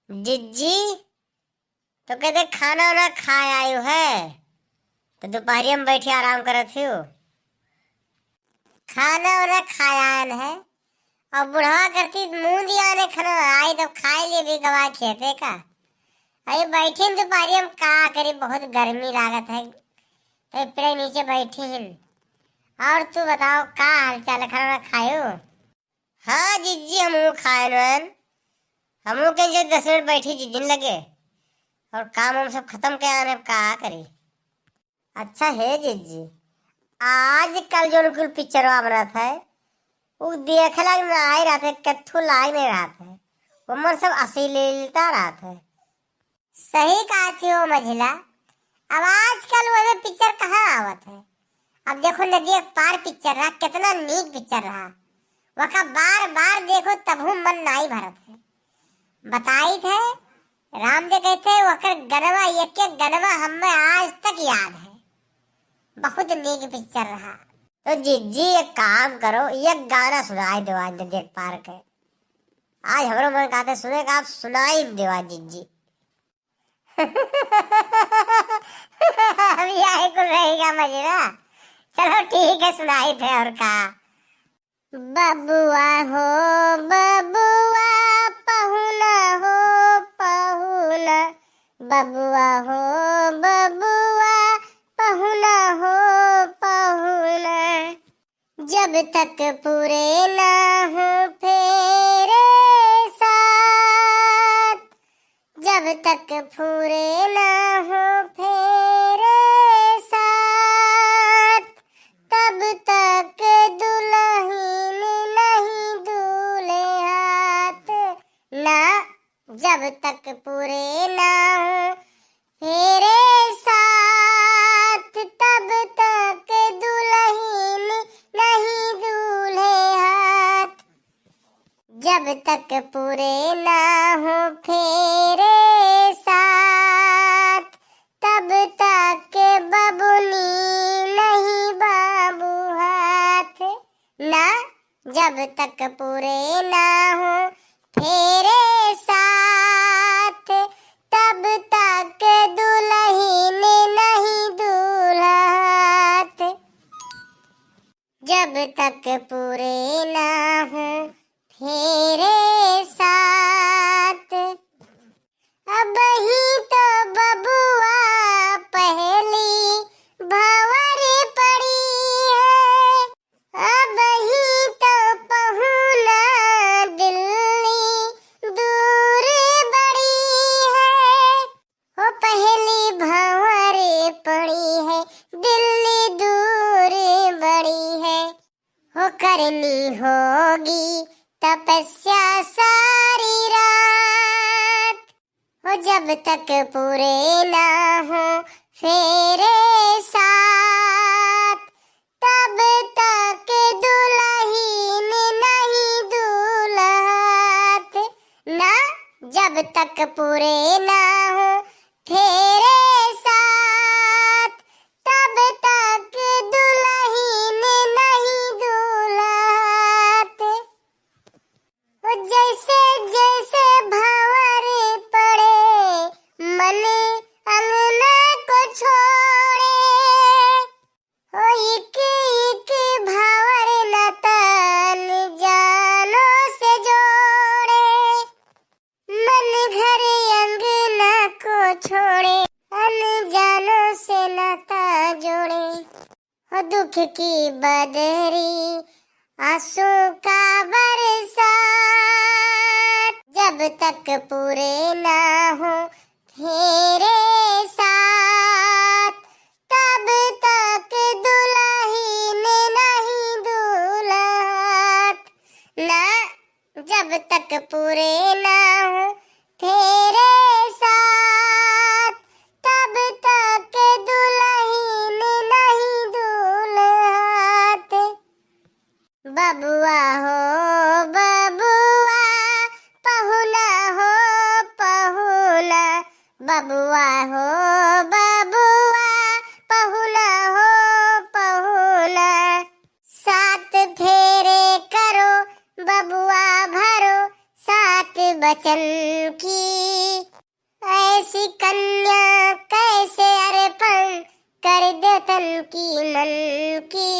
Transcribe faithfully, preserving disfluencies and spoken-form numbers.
जिज्जी, तो कहते खाना वाना खाए आयु है, तो दोपहरिया में बैठी आराम करत हो। खाना वाना खाए आयन है, और बुढ़वा करती मुंह दिया ने खाना आई, तब खाए लिए भी गवा खेते का। अरे बैठी न दोपहरिया में, का करी, बहुत गर्मी लागत है, तो पेड़ नीचे बैठी हिन। और तू बताओ, का हाल चाल है, खाना वाना खायो? हाँ जिज्जी, हमहू खाए नोन, हमहू के जे दस मिनट बैठी जिज्जिन लगे, और काम हम सब खत्म के आने, अब का करी। अच्छा हे जिज्जी, आजकल जो कुल पिक्चरवा बनत है, उ देखे लायक ना आए रहत है, कत्थू लायक नहीं रहत है, ओमन सब अश्लीलता रहत है। सही कहती हो मझिला, अब आजकल वह पिक्चर कहाँ आवत है। अब देखो नदिया के पार पिक्चर रहा, कितना नीक पिक्चर रहा, वका बार बार देखो तबहू मन नाई भरत है। बताई थे राम जी कहते वकर गनवा, एक एक गनवा हमें आज तक याद है, बहुत नीक पिक्चर रहा। तो जिज्जी एक काम करो, एक गाना सुनाई दो आज नदिया के पार के। आज हमरो मन कहते सुने का, आप सुनाई देवा जिज्जी। अब यही कुल रहेगा मजरा। चलो ठीक है, सुनाई थे और का। बबुआ हो बबुआ, पहुना हो पहुना, बबुआ हो बबुआ, पहुना हो पहुना। जब तक पूरे ना हो फेरे सात, जब तक पूरे ना हो फेरे सात, तब तक दुलहिन नहीं दूले हाथ। ना, जब तक पूरे ना हो फेरे सात, तब तक दुलहिन नहीं दूले हाथ। जब तक पूरे ना हो फेरे सात, तब तक बबुनी नहीं बाबू हाथ। ना, जब तक पूरे ना हो फेरे सात, तब तक दुलहिन नहीं दूले हाथ। जब तक पूरे ना हो फेरे सात। अबही तो बबुआ पहली भंवर पड़ी है, अबही तो पहुना दिल्ली दूर बड़ी है। हो पहली भंवर पड़ी है, दिल्ली दूर बड़ी है। हो करनी होगी तपस्या सारी रात। हो जब तक पूरे ना हो फेरे सात, तब तक दुलहिन नहीं दूले हाथ। ना, जब तक पूरे ना हो फेरे सात, तब तक दुलहिन नहीं दूले हाथ। ओ जैसे जैसे भंवर पड़े, मन अंगना को छोड़े। ओ एक एक भंवर नाता अनजानों से जोड़े। मन घर अंगना को छोड़े, अनजानों से नाता जोड़े। हो दुख की बदरी आंसू का बरसात, जब तक पूरे ना हो फेरे सात, तब तक दुलहिन नहीं दूले हाथ। ना, जब तक पूरे ना हो फेरे सात, तब तक दुलहिन नहीं दूले हाथ। बबुआ हो बबुआ, पहुना हो पहुना, बबुआ हो बबुआ, पहुना हो पहुना। सात फेरे करो बबुआ भरो, सात वचन की, ऐसी कन्या कैसे अर्पण कर दे तन की मन की।